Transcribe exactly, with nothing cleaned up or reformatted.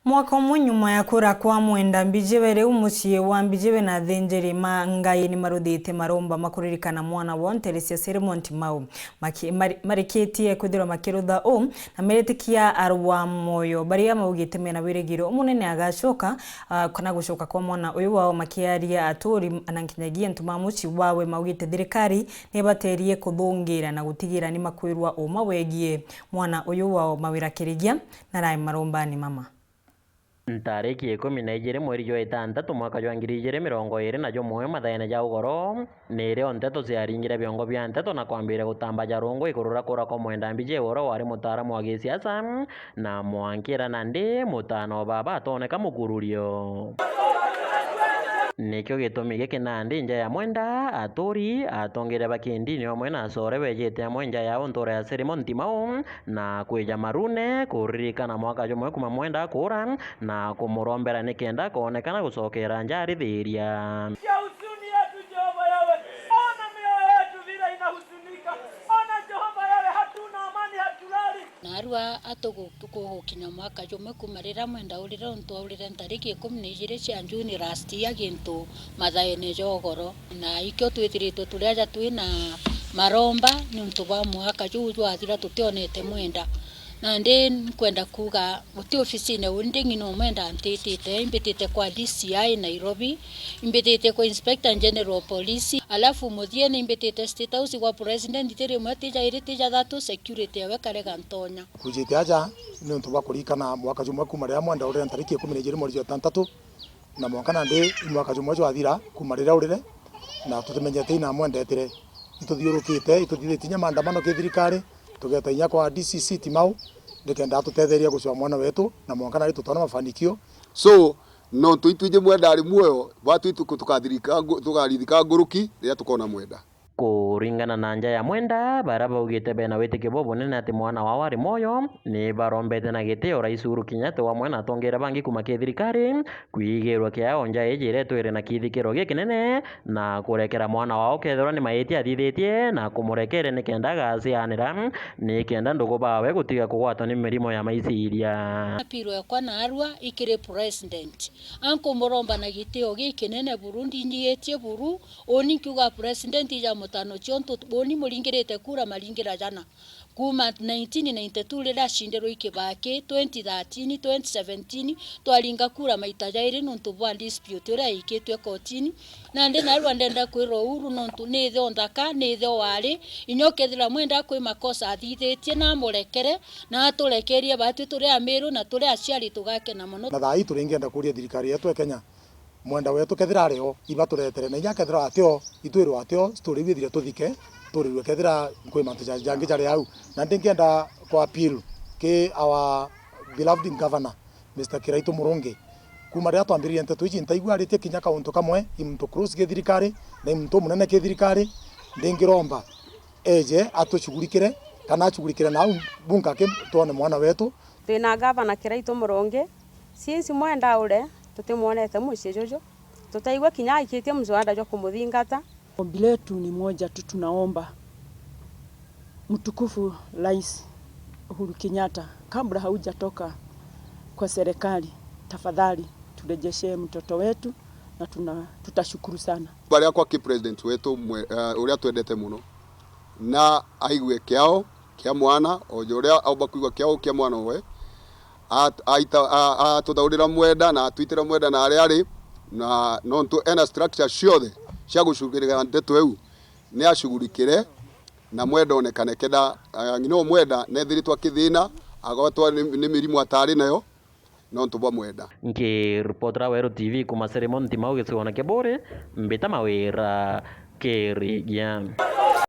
Mwaka umwe nyuma ya kura kwa Mwenda Mbijiwe, riu mucii wa Mbijiwe na athinjiri ma Ngai ni maruthite maromba makuririkana mwana wao ntere cia Seremon Timau. Maki-, mari-, marikitie kwithirwa makirutha uu, na meritikia arwa moyo, baria maugite mena wirigiro umunene agacoka, ah, kana gucoka kwa mwana uyu wao, makiaria aturi na nkinyagia antu ma mucii wawe, maugite thirikari nibaterie kuthungira na gutigira ni makwirwa uma wegie mwana uyu wao. Mawira Kirigia narae marombani mama. Ntariki ikumi na ijiri mweri jwa itantatu mwaka jwa ngiri ijiri mirongo iri na jumwe, mathaene ja ugoro, ni rio nteto ciaringire biongo bia nteto na kwambiria gutamba ja rungu iguru ria kura kwa Mwenda Mbijiwe uria wari mutaaramu wa gisiasa, na mwankira nandi mutano baba atoneka mukururio. Nikio gitumi giki nandi nja ya Mwenda, aturi, atongeria ba kindini amwe na acore bejite amwe nja yao ntura ya Seremon Timau, na kwija marune kuririkana mwaka jumwe kuma Mwenda akura, na kumurombera nikenda akoonekana gucokera nja arithiria. Sikia huzuni yetu, Jehova Yawe. Ona mioyo yetu vile inahuzunika. Ona, Jehova Yawe, hatuna amani, hatulali. Naarua atugu-, tukugukinya mwaka jumwe kuma riria Mwenda aurire, untu aurire ntariki ikumi na ijiri cia Juni last year, gintu mathaene ja ugoro. Na ikio twithiritwe turi aja twina maromba niuntu bwa mwaka juu jwathira tutionete Mwenda. Nandi nkwenda kuuga guti ofisine uu ndi ng'ina Mwenda antitite, imbitite kwa D C I Nairobi, imbitite kwa Inspector General Police, alafu muthiene imbitite State House gwa President, ti rimwe, ti jairi, ti jathatu, security ewe karega ntonya. Kujite aja niuntu bwa kuririkana mwaka jumwe kuma riria Mwenda aurire ntariki ikumi na ijiri mweri jwa itantatu, na mwanka nandi i mwaka jumwe jwathira kuma riria aurire, na tutimenyete ina Mwenda etire. Ituthiurukite, ituthithitie inya maandamano ki thirikari, tugeta inya kwa D C C Timau, nikenda atutetheria gucua mwana wetu, na mwanka nandi tutona mafanikio. So, nontu itwiji Mwenda ari muoyo, batu itu-, tukathirika ngu-, tukarithika nguruki riria tukona Mwenda. Kuringana na nja ya Mwenda, baria baugite bena witikio bubunene ati mwana wao ari mwoyo, ni barombete na gitio Rais Uhuru Kenyatta amwe na atongeria bangi kuma ki thirikari kwigirwa kiao nja iji iria itwire na kithikiro gikinene, na kurekera mwana wao kethirwa ni maitia athithitie, na kumurekere nikenda agacianira, nikenda ndugu bawe gutiga kugwatwa ni mirimo ya maiciria. Appeal yakwa naarua ikiri president. Ankumuromba na gitio gikinene buru, ndinyigitie buru, Uni nkiuga president ija mutano ciontu uni muringirite kura maringira jana. Kuma nineteen ninety-two riria acindirwe i Kibaki, twenty thirteen, twenty seventeen, twaringa kura maita jairi niuntu bwa dispute uria yaikitue kotini. Nandi narua ndenda kwira Uhuru niuntu ni ithe o nthaka, ni ithe o wari, inya ukethira Mwenda kwi makosa athithitie na amurekere, na aturekerie batwi turi Amiru na turi aciari tugakena mono. Na thaa ii turingienda kuria thirikari yetu e Kenya, Mwenda wetu kethira ari o, ibaturetere, na inya kethira atio, itwirwe atio, story iu ithire tuthike, turirwe kethira kwi mantu ja-, jangi jari au. Na ndingienda kwa appeal ki our beloved governor, Mister Kiraitu Murungi. Kuma riria twambiririe nteto iji, ntaigua aritie kinya kauntu kamwe, i muntu close ki thirikari, na i muntu umunene ki thirikari, ndingiromba eje atushughulikire, kana ashughulikire nau bunka ki twone mwana wetu. Twina gavana Kiraitu Murungi, since Mwenda aure, tutimwonete mucii juju. Tutaigua kinya aikitie mswada jwa kumuthingata. Ombi letu ni moja tu, tunaomba mtukufu Rais Uhuru Kenyatta, kabla haujatoka kwa serikali, tafadhali turejeshee mtoto wetu na tuna-, tutashukuru sana. Baria kwa ki president wetu mwe-, eh, uria twendete muno, na aigue kiao kia mwana, o uria aumba kuigua kiao kia mwana owe, at-, aita-, a-, atuthaurira Mwenda na atwitira Mwenda na aria ari, na nontu ena structure ciothe cia gucugurira nteto iu, ni ashugurikire na Mwenda onekane kenda, a, ng'ina o Mwenda nethiritwe akithina, agwatwa ni, ni mirimu atari nayo, nontu bwa Mwenda. Nkiripotera Weru T V kuma Seremon Timau gicigoone kia Buuri, mbita Mawira Kirigia.